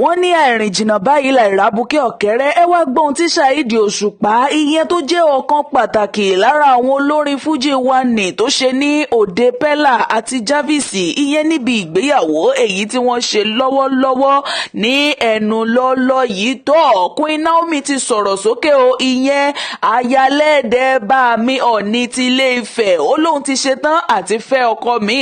Wọ́n ní àìrìn jìnnà báyìí láìrábùkẹ́ ọ̀kẹ́rẹ́. Ẹ wá gbọ́ ohun tí Saheed Òṣùpá, ìyẹn tó jẹ́ ọ̀kan pàtàkì lára àwọn olórin fújì wa ní tó ṣe ní òde Pella àti Jarvis, ìyẹn níbi ìgbéyàwó èyí tí wọ́n ṣe lọ́wọ́lọ́wọ́ ní ẹnu lọ́lọ́ yìí. Tó Queen Naomi ti sọ̀rọ̀ sókè o, ìyẹn ayálẹ́ẹ̀dẹ́ bá mi Ọ̀ní ti Ilé Ifẹ̀. Ó lóun ti ṣetán àti fẹ́ ọkọ mi.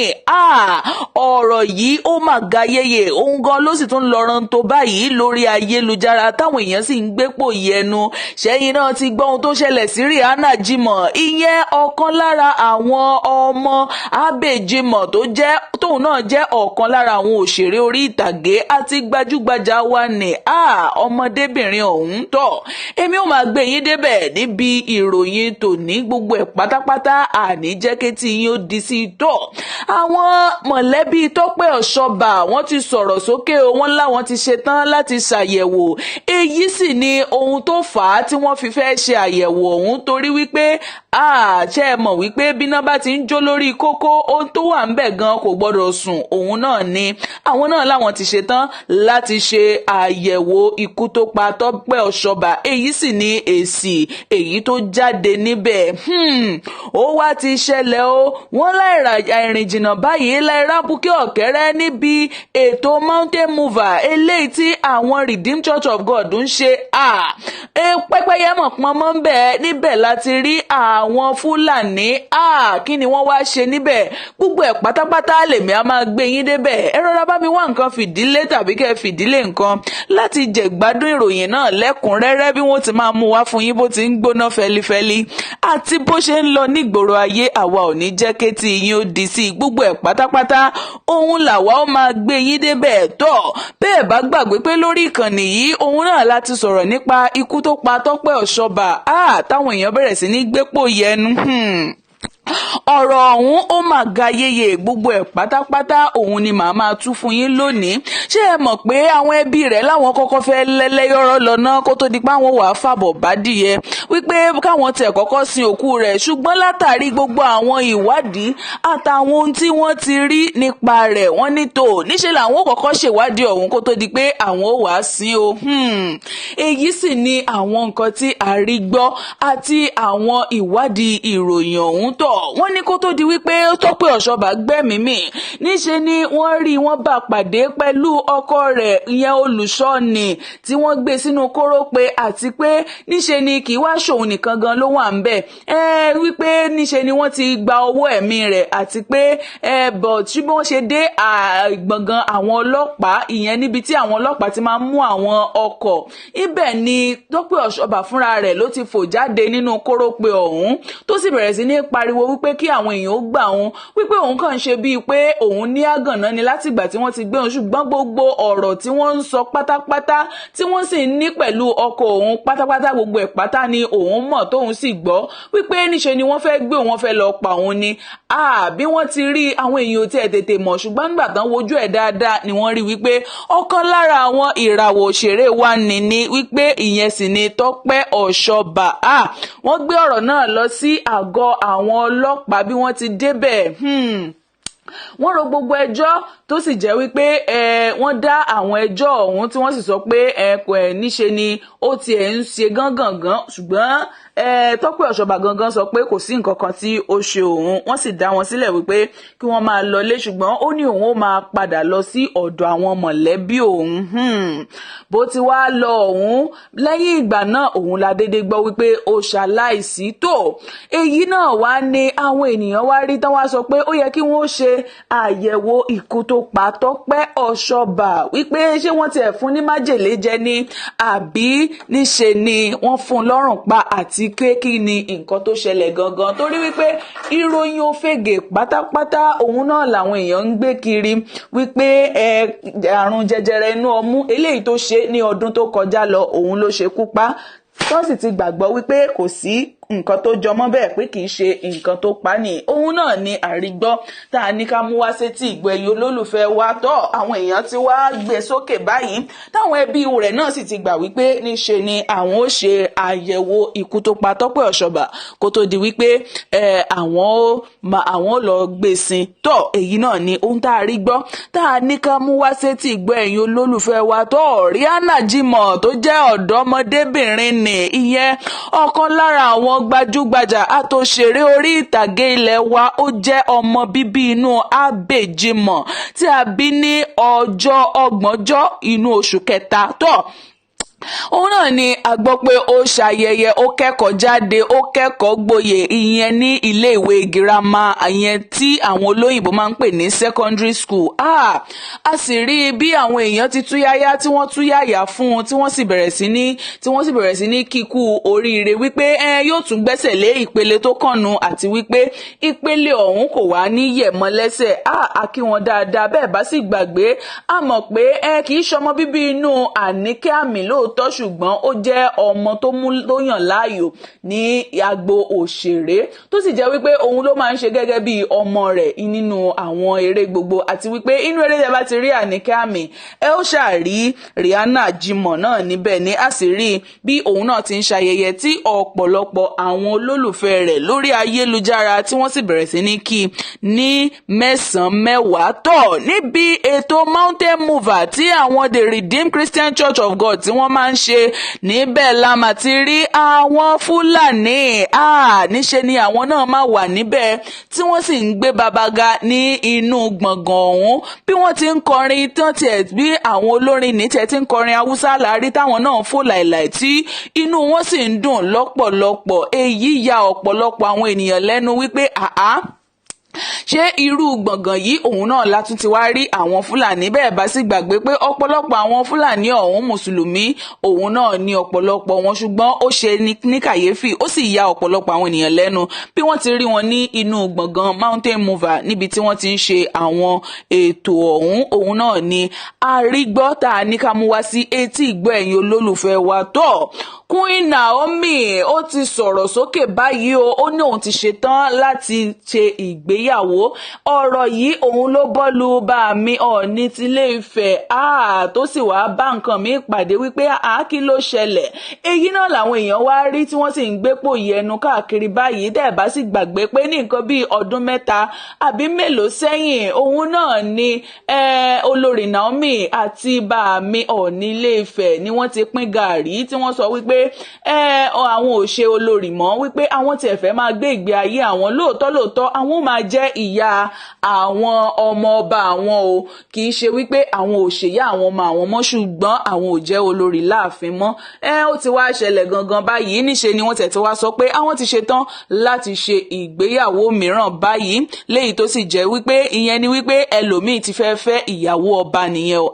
Ọ̀rọ̀ yìí ó mà ga yéye. Òun gan ló sì tún lọ́rán tó báyìí lórí ayélujára, táwọn èèyàn sì ń gbépò yẹnu. Ṣẹ́yìn náà ti gbọ́ ohun tó ṣẹlẹ̀ sí Rihanna Jimoh, ìyẹn ọ̀kan lára àwọn ọmọ Abe Jimoh, tó jẹ́ tóun náà jẹ́ ọ̀kan lára àwọn òṣèré orí ìtàgé àti gbajúgbajà wa ní ọmọdébìnrin ọ̀hún. Tọ̀, èmi ò máa gbé yín débẹ̀ níbi ìròyìn tòní. Gbogbo ẹ̀ pátápátá, àní jẹ́ kétí yín ó di sí i. Tọ̀, àwọn mọ̀lẹ́bí Tọ́pẹ́ Ọ̀ṣọ́bà, wọ́n ti sọ̀rọ̀ sókè o. Wọ́n láwọn ti ṣetán láti ṣàyẹ̀wò. Èyí sì ni ohun tó fà á tí wọ́n fi fẹ́ ṣe àyẹ̀wò ọ̀hún, torí wípé ṣé ẹ mọ̀ wípé bíná bá ti ń jó lórí kókó, ohun tó wà ń bẹ̀ gan kò gbọ́dọ̀ sùn. Òun náà ni àwọn náà láwọn ti ṣetán láti ṣe àyẹ̀wò ikú tó pa Tọ́pẹ́ Ọ̀ṣọ́bà. Èyí sì ni èsì èyí tó jáde níbẹ̀. Ó wá ti ṣẹlẹ̀ o. Wọ́n láìrìn jìnnà báyìí láìrábùkẹ́ ọ̀kẹ́rẹ́ níbi ètò Mountain Mover eléyìí tí àwọn Redeemed Church of God ń ṣe. Pẹ́pẹ́yẹ mọ̀ pọ́n mọ́ ń bẹ̀ níbẹ̀ láti rí àwọn Fúlàní. Kí ni wọ́n wá ṣe níbẹ̀? Gbogbo ẹ̀ pátápátá lèmi á máa gbé yín débẹ̀. Ẹ rọra bá mi wá nǹkan fìdílé tàbí kẹ́ fìdílé nǹkan láti jẹ̀gbádùn ìròyìn náà lẹ́kùnrẹ́rẹ́, bí wọ́n ti máa mú wá fún yín, bó ti ń gbóná fẹlifẹli àti bó ṣe ń lọ nígboro ayé. Àwa ò ní jẹ́ kétí yín ó di sí. Gbogbo ẹ̀ pátápátá òun làwa ó máa gbé yín débẹ̀. Tọ̀, bẹ́ẹ̀ bá gbàgbé pé lórí ìkànnì yìí òun náà láti sọ̀rọ̀ nípa ikú tó pa Tọ́pẹ́ Ọ̀ṣọ́bà, táwọn èèyàn bẹ̀rẹ̀ sí ní gbépò yẹnu. Ọ̀rọ̀ ọ̀hún ó mà ga yeye. Gbogbo ẹ̀ pátápátá òun ni màá máa tú fún yín lónìí. Ṣé ẹ mọ̀ pé àwọn ẹbí rẹ̀ láwọn kọ́kọ́ fẹ́ lẹ́lẹ́yọ̀rọ̀ lọ́nà kó tó di pé àwọn wàá fàbọ̀ bádìyẹ, wípé káwọn tiẹ̀ kọ́kọ́ sin òkú rẹ̀? Ṣùgbọ́n látàrí gbogbo àwọn ìwádìí àtàwọn ohun tí wọ́n ti rí nípa rẹ̀, wọ́n ní tò níṣẹ́ làwọn ò kọ́kọ́ ṣèwádìí ọ̀hún kó tó di pé àwọn ò wàá sin o. Èyí sì ni àwọn nǹkan tí a rí gbọ́ àti àwọn ìwádìí ìròyìn ọ̀hún. Tọ̀, wọ́n ní kó tó di wípé Tọ́pẹ́ Ọ̀ṣọ́bà gbẹ́mìí mì, níṣe ni wọ́n rí wọ́n bá pàdé pẹ̀lú ọkọ rẹ̀, ìyẹn olùṣọ́ni tí wọ́n gbé sínú kórópè, àti pé níṣe ni kì í wá ṣòun nìkan gan ló wà ń bẹ̀ ẹ, wípé níṣe ni wọ́n ti gba owó ẹ̀mí rẹ̀, àti pé ẹ bọ̀ tí wọ́n ṣe dé gbọ̀ngàn àwọn ọlọ́pàá, ìyẹn níbi tí àwọn ọlọ́pàá ti máa ń mú àwọn ọkọ̀, ibẹ̀ ni Tọ́pẹ́ Ọ̀ṣọ́bà fúnra rẹ̀ ló ti fò jáde nínú kórópè ọ̀hún, tó sì bẹ̀rẹ̀ sí ní pariwo wípé kí àwọn èèyàn ó gbà òun, wípé òun kàn ń ṣe bíi pé òun ní àgànná ni látìgbà tí wọ́n ti gbé òun, ṣùgbọ́n gbogbo ọ̀rọ̀ tí wọ́n ń sọ pátápátá, tí wọ́n sì ń ní pẹ̀lú ọkọ òun pátápátá, gbogbo ẹ̀ pátá ni òun mọ̀ tóun sì gbọ́, wípé níṣe ni wọ́n fẹ́ gbé òun fẹ́ lọ pa òun ni. Bí wọ́n ti rí àwọn èèyàn tí ẹ̀ tètè mọ̀, ṣùgbọ́n nígbà tán wojú ẹ̀ dáadáa ni wọ́n rí wípé ọ̀kan lára àwọn ìràwọ̀ òṣèré wa ní wípé ìyẹn sì ni Tọ́pẹ́ Ọ̀ṣọ́bà. Wọ́n gbé ọ̀rọ̀ náà lọ sí àgọ́ àwọn ọlọ́pàá. Bí wọ́n ti débẹ̀, wọ́n ro gbogbo ẹjọ́, tó sì jẹ́ wípé wọ́n dá àwọn ẹjọ́ ọ̀hún, tí wọ́n sì sọ pé kò ẹ̀ níṣe ni ó tiẹ̀ ń ṣe gángangan. Ṣùgbọ́n Tọ́pẹ́ Ọ̀ṣọ́bà gangan sọ pé kò sí nǹkan kan tí ó ṣe òun. Wọ́n sì dá wọn sílẹ̀ wípé kí wọ́n máa lọlé, ṣùgbọ́n ó ní òun ó máa padà lọ sí ọ̀dọ̀ àwọn mọ̀lẹ́bí òun. Bó ti wá lọ òun lẹ́yìn ìgbà náà, òun la dédé gbọ́ wípé ó ṣaláìsí. Tó èyí náà wá ní àwọn ènìyàn wá rí tán, wá sọ pé ó yẹ kí wọ́n ṣe àyẹ̀wò ikú tó pa Tọ́pẹ́ Ọ̀ṣọ́bà, wípé ṣé wọ́n tiẹ̀ fún ní májèlé jẹ ni, àbí níṣe ni wọ́n fún un lọ́rùn pa, àti pé kí ni nǹkan tó ṣẹlẹ̀ gangan, torí wípé ìròyìn òfegè pátápátá òun náà làwọn èèyàn ń gbé kiri, wípé àrùn jẹjẹrẹ inú ọmú eléyìí tó ṣe ní ọdún tó kọjá lọ òun ló ṣekú pa, tó sì ti gbàgbọ́ wípé kò sí. Nǹkan tó jọmọ́ bẹ́ẹ̀ pé kì í ṣe nǹkan tó pa ní òun náà ni àrígbọ́ tá a ní ká mú wá sétí ìgbẹ̀yìn olólùfẹ́ wa. Tọ́ àwọn èèyàn ti wá gbé sókè báyìí, táwọn ẹbí rẹ̀ náà sì ti gbà wípé níṣe ni àwọn ó ṣe àyẹ̀wò ikú tó pa Tọ́pẹ́ Ọ̀ṣọ́bà kó tó di wípé àwọn ó lọ gbé sin. Tọ́ èyí náà ni ohun tá a rí gbọ́ tá a ní ká mú wá sétí ìgbẹ̀yìn olólùfẹ́ wa. Tọ́ Rihanna Jimoh tó jẹ́ ọ̀dọ́mọdébìnrin ní ìyẹn ọ̀kan lára àwọn gbajúgbajà àtòṣèré orí ìtàgé ilé wa, ó jẹ́ ọmọ bíbí inú Abbey Jimoh tí a bí ní ọjọ́ 30 inú oṣù kẹta. Tọ́ òun náà ni a gbọ́ pé ó ṣayẹyẹ, ó kẹ́kọ̀ọ́ jáde, ó kẹ́kọ̀ọ́ gboyè, ìyẹn ní iléèwé girama, ìyẹn tí àwọn olóyìnbó máa ń pè ní secondary school. A sì rí bí àwọn èèyàn ti túyáyá tí wọ́n túyàyà fún un, tí wọ́n sì bẹ̀rẹ̀ sí ní kíkú oríire wípé ẹ yóò tún gbẹ́sẹ̀ lé ìpele tó kànnù àti wípé ìpele ọ̀hún kò wá ní yẹ̀mọ́ lẹ́sẹ̀. A kí wọn dáadáa. Bẹ́ẹ̀ bá sì gbàgbé, a mọ̀ pé ẹ kì í ṣọmọ bíbí inú Àníkẹ́ Àmì lóòótọ́, ṣùgbọ́n ó jẹ́ ọmọ tó mú tó yàn láàyò ní agbo òṣèré, tó sì jẹ́ wípé òun ló máa ń ṣe gẹ́gẹ́ bí ọmọ rẹ̀ nínú àwọn eré gbogbo, àti wípé inú eré tẹ́ bá ti rí Àníkẹ́ Àmì, ẹ ó ṣàrí Rihanna Jimoh náà níbẹ̀ ni. A sì rí bí òun náà ti ń ṣayẹyẹ tí ọ̀pọ̀lọpọ̀ àwọn olólùfẹ́ rẹ̀ lórí ayélujára tí wọ́n sì bẹ̀rẹ̀ sí ní kí ní mẹ́sàn-án mẹ́wàá. Tọ̀ níbi ètò Mountain Mover tí àwọn The Redeemed Christian Church of God tí wọ́n máa ń ṣe níbẹ̀ la mà ti rí àwọn Fúlàní. Níṣe ni àwọn náà máa wà níbẹ̀ tí wọ́n sì ń gbé babaga ní inú gbọ̀ngàn ọ̀hún. Bí wọ́n ti ń kọrin tí wọ́n tiẹ̀ bí àwọn olórin ní tiẹ̀ ti ń kọrin Haúsá láàrí, táwọn náà ń fò láìláì tí inú wọn sì ń dùn lọ́pọ̀lọpọ̀. Èyí ya ọ̀pọ̀lọpọ̀ àwọn ènìyàn lẹ́nu wípé, àá, ṣé irú gbọ̀ngàn yìí òun náà látún ti wá rí àwọn Fúlàní? Bẹ́ẹ̀ bá sì gbàgbé pé ọ̀pọ̀lọpọ̀ àwọn Fúlàní ọ̀hún, mùsùlùmí òun náà ní ọ̀pọ̀lọpọ̀ wọn, ṣùgbọ́n ó ṣe ní kàyéfì, ó sì ya ọ̀pọ̀lọpọ̀ àwọn ènìyàn lẹ́nu bí wọ́n ti rí wọn ní inú gbọ̀ngàn Mountain Mover níbi tí wọ́n ti ń ṣe àwọn ètò ọ̀hún. Òun náà ni àrígbọ́ tá a ní ká mú wá sí etí ìgbọ́ ẹ̀yin olólùfẹ́ wa. Tọ́ Queen Naomi ó ti sọ̀rọ̀ sókè báyìí o. Ó ní òun ti ṣetán láti ṣe ìgbéyàwó. Ọ̀rọ̀ yìí òun ló bọ́lu bá mi Ọọ̀ni tilé Ifẹ̀ tó sì wáá bá nǹkan mi pàdé wípé àá, kí ló ṣẹlẹ̀? Èyí náà làwọn èèyàn wá rí tí wọ́n sì ń gbépò yẹnu káàkiri báyìí. Dẹ̀ bá sì gbàgbé pé ní nǹkan bíi ọdún 3 àbí mélòó sẹ́yìn, òun náà ni olórí Naomi àti bàmí Ọọ̀ni Ilé Ifẹ̀ ni wọ́n ti pín gàárì, tí wọ́n sọ wípé àwọn ò ṣe olórí mọ́, wípé àwọn tiẹ̀ fẹ́ máa gbé ìgbé ayé àwọn. Lóòótọ́ lóòótọ́, àwọn ò máa jẹ́ ìyá àwọn ọmọ ọba àwọn o, kì í ṣe wípé àwọn ò ṣèyá àwọn ọmọ àwọn mọ́, ṣùgbọ́n àwọn ò jẹ́ olórí láàfin mọ́. Ó ti wá ṣẹlẹ̀ gangan báyìí. Níṣe ni wọ́n tẹ̀ ti wá sọ pé àwọn ti ṣetán láti ṣe ìgbéyàwó mìíràn báyìí, léyìí tó sì jẹ́ wípé ìyẹn ni wípé ẹlòmíì ti fẹ́ fẹ́ ìyàwó ọba nìyẹn o.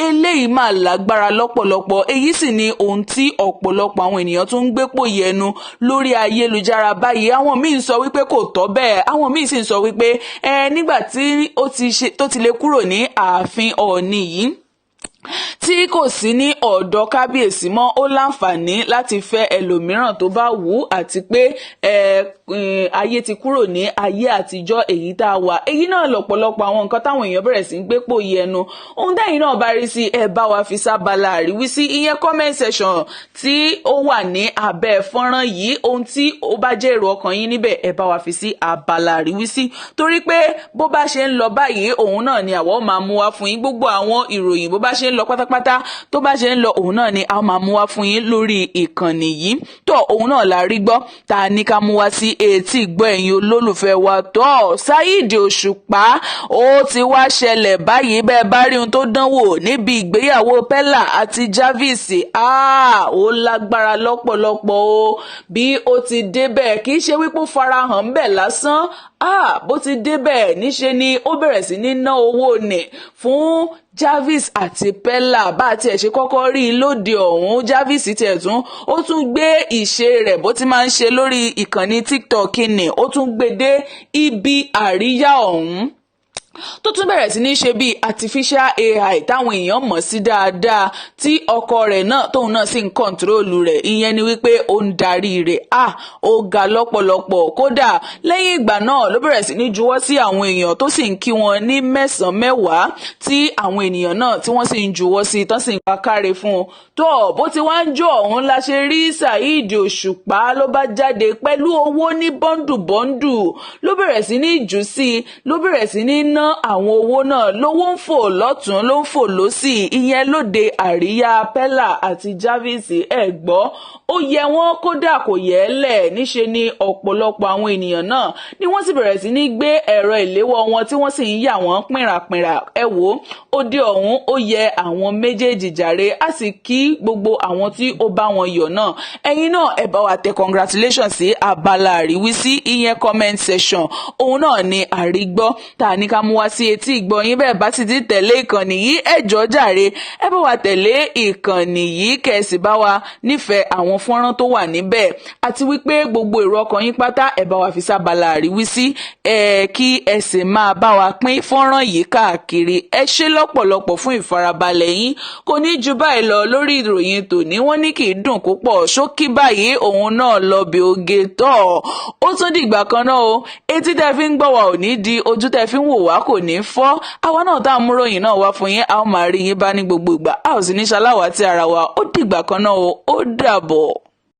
Eléyìí máa lágbára lọ́pọ̀lọpọ̀. Èyí sì ni ohun tí ọ̀pọ̀lọpọ̀ àwọn ènìyàn tún ń gbépò yẹnu lórí ayélujára báyìí. Àwọn míì ń sọ wípé kò tọ́ bẹ́ẹ̀, àwọn míì sì ń sọ wípé nígbà tí ó ti ṣe tó ti lè kúrò ní ààfin Ọọ̀ni yìí, tí kò sí ní ọ̀dọ̀ kábíyèsí mọ́, ó láǹfààní láti fẹ́ ẹlòmíràn tó bá wù ú, àti pé ayé ti kúrò ní ayé àtijọ́ èyí tá a wà. Èyí náà lọ́pọ̀lọpọ̀ àwọn nǹkan táwọn èèyàn bẹ̀rẹ̀ sí ń gbépò yẹnu. Ohun tẹ́yìn náà bá rí sí, ẹ bá wa fi sábàlá àríwísí, ìyẹn comment section tí ó wà ní abẹ́ fọ́nrán yìí. Ohun tí ó bá jẹ́ èrò ọkàn yín níbẹ̀, ẹ bá wa fi sí abala àríwísí, torí pé bó bá ṣe ń lọ báyìí, òun náà ni àwa ó máa mú wá fún yín. Gbogbo àwọn ìròyìn bó bá ṣe ń lọ pátápátá, tó bá ṣe ń lọ, òun náà ni a máa mú wá fún yín lórí ìkànnì yìí. Tó òun náà la rí gbọ́ tá a ní ká mú wá sí etí ìgbọ́ ẹ̀yin olólùfẹ́ wa. Tó Saheed Òṣùpá, ó ti wá ṣẹlẹ̀ báyìí. Bẹ́ẹ̀ bá rí ohun tó dánwò níbi ìgbéyàwó Pella àti Jarvis, ó lágbára lọ́pọ̀lọpọ̀ o. Bí ó ti débẹ̀, kì í ṣe wípé ó farahàn ńbẹ̀ lásán. Bó ti débẹ̀, níṣe ni ó bẹ̀rẹ̀ sí ní ná owó nì fún Jarvis àti Pella. Bá a tiẹ̀ ṣe kọ́kọ́ rí i lóde ọ̀hún, Jarvis tiẹ̀ tún ó tún gbé ìṣe rẹ̀ bó ti máa ń ṣe lórí ìkànnì TikTok ni, ó tún gbé dé ibi àríyá ọ̀hún. Tó tún bẹ̀rẹ̀ sí ní ṣe bíi artificial AI táwọn èèyàn mọ̀ sí dáadáa, tí ọkọ rẹ̀ náà tóun náà sì ń control rẹ̀. Ìyẹn ni wípé ó ń darí rẹ̀. Ah, ó ga lọ́pọ̀lọpọ̀. Kódà lẹ́yìn ìgbà náà ló bẹ̀rẹ̀ sí ní juwọ́ sí àwọn èèyàn, tó sì ń kí wọn ní mẹ́sàn-án mẹ́wàá, tí àwọn ènìyàn náà tí wọ́n sì ń juwọ́ sí, tán sì ń pa káre fún un. Tó bó ti wá ń jó ọ̀hún la ṣe rí Saheed Òṣùpá ló bá jáde pẹ̀lú owó ní bundle bundle, ló bẹ̀rẹ̀ sí ní jù sí i, ló bẹ̀rẹ̀ sí ní ná àwọn owó náà. Lówó ń fò lọ́tún, ló ń fò lọ́sì, ìyẹn lóde àríyá Pella àti Jarvis. Ẹ̀ gbọ́, ó yẹ wọ́n, kódà kò yẹ ẹ́ lẹ̀. Níṣe ni ọ̀pọ̀lọpọ̀ àwọn ènìyàn náà ni wọ́n sì bẹ̀rẹ̀ sí ní gbé ẹ̀rọ ìléwọ́ wọn, tí wọ́n sì ń yà wọ́n pìnràpìnrà. Ẹ wò ó, òde ọ̀hún ó yẹ àwọn méjèèjì jàre. Á sì kí gbogbo àwọn tí ó bá wọn yọ̀ náà. Ẹ̀yin náà, ẹ bá wa tẹ congratulations sí abala àríwísí, ìyẹn comment section. Òun náà ni àrígbọ́ tá a ní ká mú wá sí etí ìgbọ́ yín. Bẹ́ẹ̀ bá sì ti tẹ̀lé ìkànnì yìí, ẹ jọ̀ọ́ jàre, ẹ bá wa tẹ̀lé ìkànnì yìí, kẹ́ ẹ sì bá wa nífẹ̀ẹ́ àwọn fọ́nrán tó wà níbẹ̀, àti wípé gbogbo èrò ọkàn yín pátá, ẹ bá wa fi sábala àríwísí ẹ, kí ẹ sì máa bá wa pín fọ́nrán yìí káàkiri. Ẹ ṣé lọ́pọ̀lọpọ̀ fún ìfarabalẹ̀ yín. Kò ní ju báyìí lọ lórí ìròyìn tòní. Wọ́n ní kì í dùn púpọ̀, ṣókí báyìí òun náà lọ bí oge tọ́. Ó tún dìgbà kan náà o. Etí tẹ́ fi ń gbọ́ wa ò ní di, ojú tẹ́ fi ń wò wá kò ní fọ́. Àwa náà tá à ń múròyìn náà wá fún yín, a ó máa rí yín bá ní gbogbo ìgbà. A ò sì ní ṣaláwàá tí ara wa. Ó dìgbà kan náà o, ó dàbọ̀.